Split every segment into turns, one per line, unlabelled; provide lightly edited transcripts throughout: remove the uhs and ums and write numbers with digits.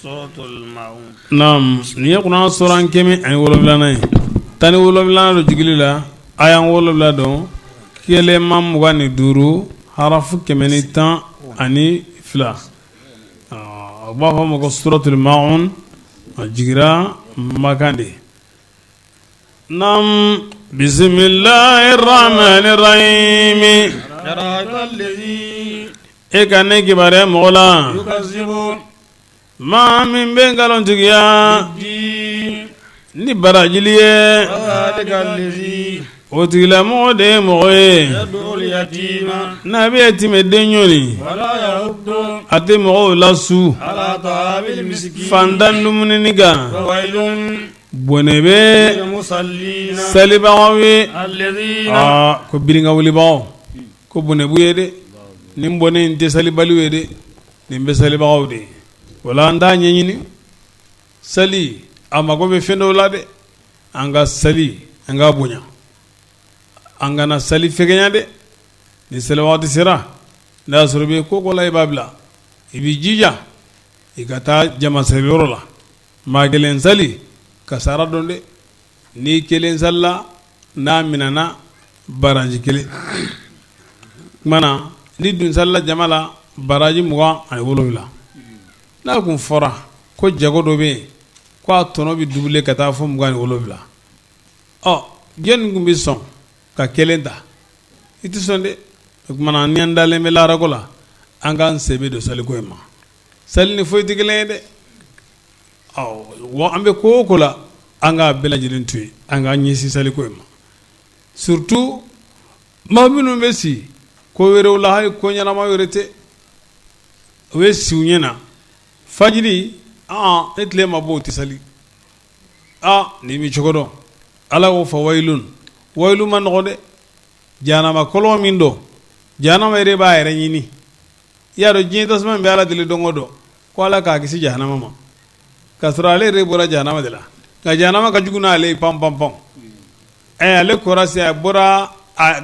Naam, nin ye kuranɛ suran 107nan ye, 17nan don jigili la, aya 7 don, kelema 25, harafu 112. U b'a fɔ a ma ko suratul maun, a jigira Makan de. Naam, bisimilahi rahmani rahimi. E ka ne kibaruya mɔgɔ la, maa min bɛ nkalontigiya ni barajili ye, o tigilamɔgɔ de ye mɔgɔ ye n'a bɛ yatimɛden ɲɔni, a tɛ mɔgɔw lasu fantan dumuni kan. Bɔnɛ bɛ salibagaw ye, aa ko birinkawulibagaw, ko bɔnɛ b'u ye dɛ. Nin bɔnɛ in tɛ salibaliw ye dɛ, nin bɛ salibagaw de ye. O la an t'a ɲɛɲini, sali a mago bɛ fɛn dɔw la dɛ. An ka sali, an k'a bonya, an kana sali fɛgɛnya dɛ. Ni sali waati sera, n'a y'a sɔrɔ i bɛ ko ko la, i b'a bila, i b'i jija i ka taa jama saliyɔrɔ la. Maa kelen sali kasara don dɛ. N'i kelen salila, n'a minɛna, baraji kelen. Tuma na ni dun salila jama la, baraji 27. N'a kun fɔra ko jago dɔ bɛ yen ko a tɔnɔ bɛ doubler ka taa fo 27, ɔ jɔnni tun bɛ sɔn ka kelen ta? I tɛ sɔn dɛ. O tuma na ni an dalen bɛ laharako la, an k'an sɛbɛ don saliko in ma. Sali ni foyi tɛ kelen ye dɛ. Wa an bɛ ko o ko la, an k'a bɛɛ lajɛlen to yen, an k'an ɲɛsin saliko in ma. Surtout maa minnu bɛ si ko wɛrɛw la, hali ko ɲɛnama wɛrɛ tɛ, u bɛ si u ɲɛ na fajiri, ni tile ma bɔ, u tɛ sali. Aa, nin bɛ cogo dɔn. Ala ko fa wayilun, wayilu ma nɔgɔ dɛ. Jahanama kɔlɔn min don, jahanama yɛrɛ b'a yɛrɛ ɲini. I y'a dɔn, diɲɛ tasuma min bɛ Ala deli don o don ko Ala k'a kisi jahanama ma, k'a sɔrɔ ale yɛrɛ bɔra jahanama de la, nka jahanama ka jugu n'ale ye pan pan pan. Ɛ, ale kɔrɔ se a bɔra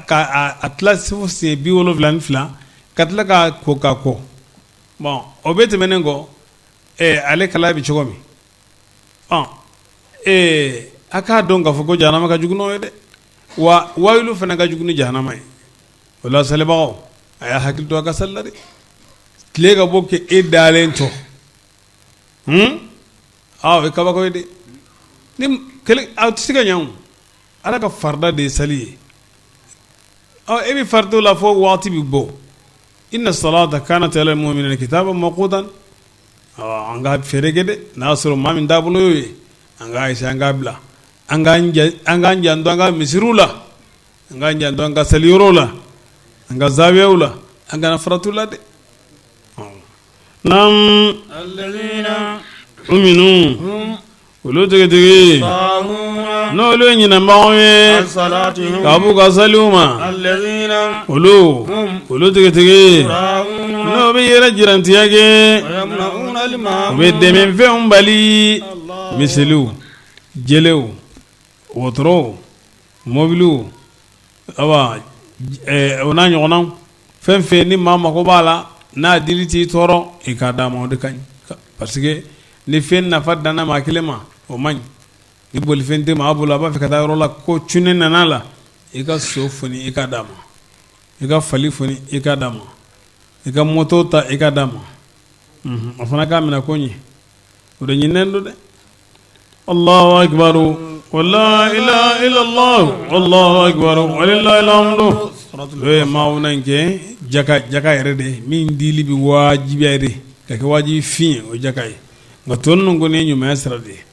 ka a tila siɲɛ 72, ka tila ka ko ka kɔ. Bon, o bɛ tɛmɛnen kɔ, ɛ, ale kala bɛ cogo min, ɔ ee, a k'a dɔn k'a fɔ ko jahanama ka jugu n'o ye dɛ. Wa wayilu fana ka jugu ni jahanama ye. O la salibagaw, a y'a hakili to a ka sali la dɛ. Tile ka bɔ kɛ e dalen to, o ye kabako ye dɛ. Ni kelen aw tɛ se ka ɲɛ. Ala ka farida de ye sali ye. Ɔ, e bɛ farito la fo waati bɛ bɔ. Inna salata kanat ala mu'minina kitaban mawqutan. An ka fɛɛrɛ kɛ dɛ. N'a y'a sɔrɔ maa min taabolo y'o ye, an k'a essayer, an k'a bila, an k'an janto an ka misiriw la, an k'an janto an ka saliyɔrɔw la, an ka zawiyaw la, an kana faratu la dɛ. Naam, minnu olu tigitigi n'olu ye ɲinɛbagaw ye ka b'u ka saliw ma, olu tigitigi n'o bɛ yɛrɛ jirantiya kɛ, u bɛ dɛmɛfɛnw bali, miseliw, jelew, wotorow, mobiliw, awa o n'a ɲɔgɔnnaw, fɛn fɛn ni maa mako b'a la, n'a dili t'i tɔɔrɔ, i k'a d'a ma, o de ka ɲi. Parce que ni fɛn nafa danna maa kelen ma, o man ɲi. Ni bolifɛn tɛ maa bolo, a b'a fɛ ka taa yɔrɔ la, ko cunnen nana la, i ka so foni i ka d'a ma, i ka fali foni i ka d'a ma, i ka moto ta i ka d'a ma, o fana k'a minɛ ko ɲɛ. O de ɲininen don dɛ. Allahu akbar wa la ilaha illallah wallahu akbar walillahil hamdu. O ye maawuna in kɛ jaka, jaka yɛrɛ de min dili bɛ wajibiya de ka kɛ wajibi fin ye, o jaka ye. Nka tɔ ninnu kɔni ye ɲumanya sira de ye.